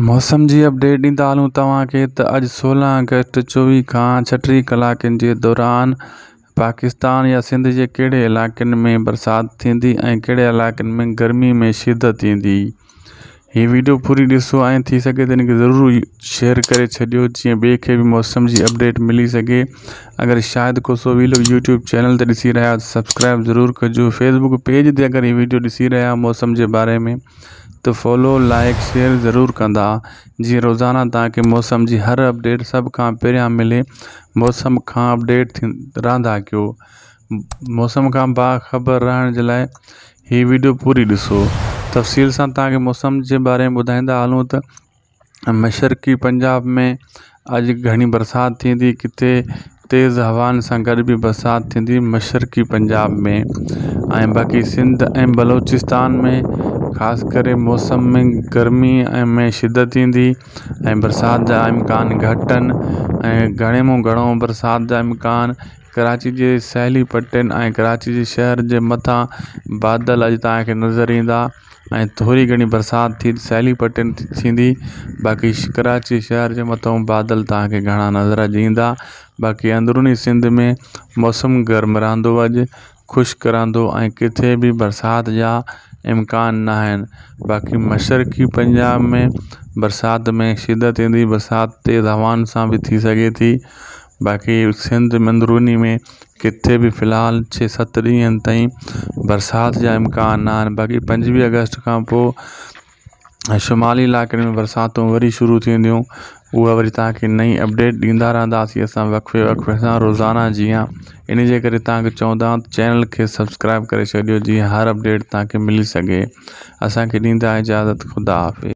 موسم جي اپڊيٽ ڏيندا هلون توهان کي ته اڄ 16 آگسٽ 24 کان 36 ڪلاڪن جي دوران پاڪستان يا سنڌ جي ڪهڙي علائقن ۾ برسات ٿيندي ۽ ڪهڙي علائقن ۾ گرمي ۾ شدت ايندي. هي ويڊيو پوري ڏسو ۽ ٿي سگهي ته ان کي ضرور شيئر ڪري ڇڏيو جيئن ٻئي کي به موسم جي اپڊيٽ ملي سگهي. اگر Shahid Khoso vlog YouTube channel تي ڏسي رهيا آهيو ته سبسڪرائب ضرور ڪجو. فيسبوڪ پيج تي اگر هي ويڊيو ڏسي رهيا آهيو موسم جي باري ۾ ته فالو لائيڪ شيئر ضرور ڪندا جيئن روزانه توهان کي موسم جي هر اپڊيٽ سڀ کان پهريان ملي موسم کان اپڊيٽ ٿي رهندا ڪيو موسم کان باخبر رهڻ جي لاء هي ويڊيو پوري ڏسو تفصيل سان توهان کي موسم جي باري ۾ ٻڌائيندا هلون ته مشرقي پنجاب ۾ اڄ گهڻي برسات ٿيندي ڪٿي تيز هوائن سان گڏ به برسات ٿيندي مشرقي پنجاب ۾ ۽ باقي سنڌ ۽ بلوچستان ۾ خاص ڪري موسم ۾ گرمي ۽ ۾ شدت ايندي ۽ برسات جا امڪان گهٽ آهن ۽ گهڻي مان گهڻو برسات جا امڪان ڪراچي جي ساحلي پٽين ۽ ڪراچي جي شهر جي مٿان بادل اڄ توهان کي نظر ايندا ۽ ٿوري گهڻي برسات ٿي ساحلي پٽين تي ٿيندي باقي ڪراچي شهر جي مٿان بادل توهان کي گهڻا نظر اڄ ايندا باقي اندروني سنڌ ۾ موسم گرم رهندو اڄ خشڪ رهندو ۽ ڪٿي به برسات جا امڪان نه آهن باقي مشرقي پنجاب ۾ برسات ۾ شدت ايندي برسات تيز هوائن سان به ٿي سگهي ٿي باقي سنڌ اندروني ۾ ڪٿي به في الحال ڇهه ست ڏينهن تائين برسات جا امڪان نه آهن باقي 25 آگسٽ کان پوء شمالي علائقن ۾ برساتون وري شروع ٿينديون اها وري توهان کي نئين اپڊيٽ ڏيندا رهنداسين اسان وقفي وقفي سان روزانه جيئن ان جي ڪري توهان کي چوندا آهيون چينل کي سبسڪرائب ڪري ڇڏيو جيئن هر اپڊيٽ توهان کي ملي سگهي اسان کي ڏيندا اجازت خدا حافظ.